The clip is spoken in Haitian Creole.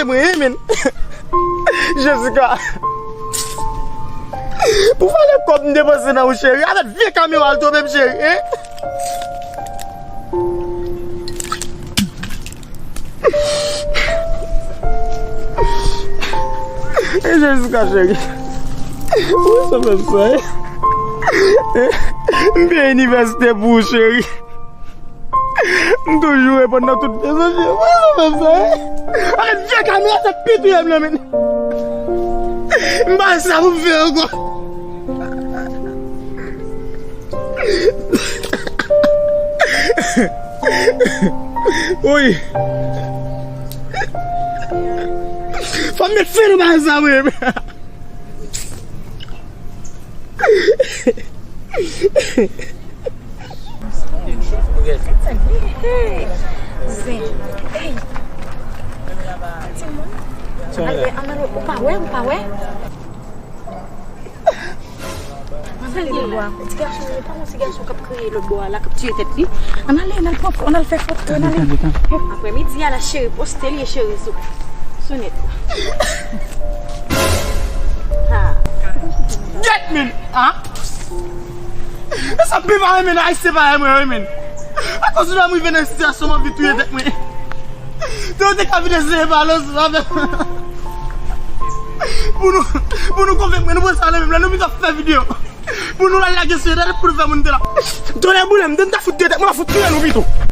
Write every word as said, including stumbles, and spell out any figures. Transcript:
Mwen, men. Jessica. Pou valè kòb m depanse nan ou, cheri. Avèk vye kamyon al twonpe m, cheri, hein? E Jessica, cheri. Ou sa fè m sa, hein? M peye inivèsite pou ou, cheri. M toujou reponn nan tout kesyon, cheri. Mwen sa fè sa, wi. Avèk vye kamyon sa ap pi touye m nan, men. M pa sa pou m fè ankò. Wi. Fò m met fen nan bagay sa, wi. Hey, zen. Hey. Timoun. Ann ale, ann ale, ou pa wè, ou pa wè? Ann ale lòt bò a. Ti gason, pa yon ti gason k ap kriye lòt bò a la, k ap tiye tèt li. Ann ale, ann al pran, ann al fè foto, ann ale. Aprèmidi a la, cheri, poste li, cheri, sou, sou nèt la. Ha. Get men, ha? E sa m pi pa renmen nan Ayisyen parèy mwen yo, men. Akoz nou m rive nan sitiyasyon m anvi touye tèt mwen. Te yo te ka vin eseye pale ansanm avè m. Pou nou, pou nou konvenk mwen, nou pran sa nan men m la, nou pito fè videyo. Pou nou al lage sou entènèt pou nou fè moun te la. Tonnè boule m, m ta fout touye tèt mwen, m ta fout touye nou pito.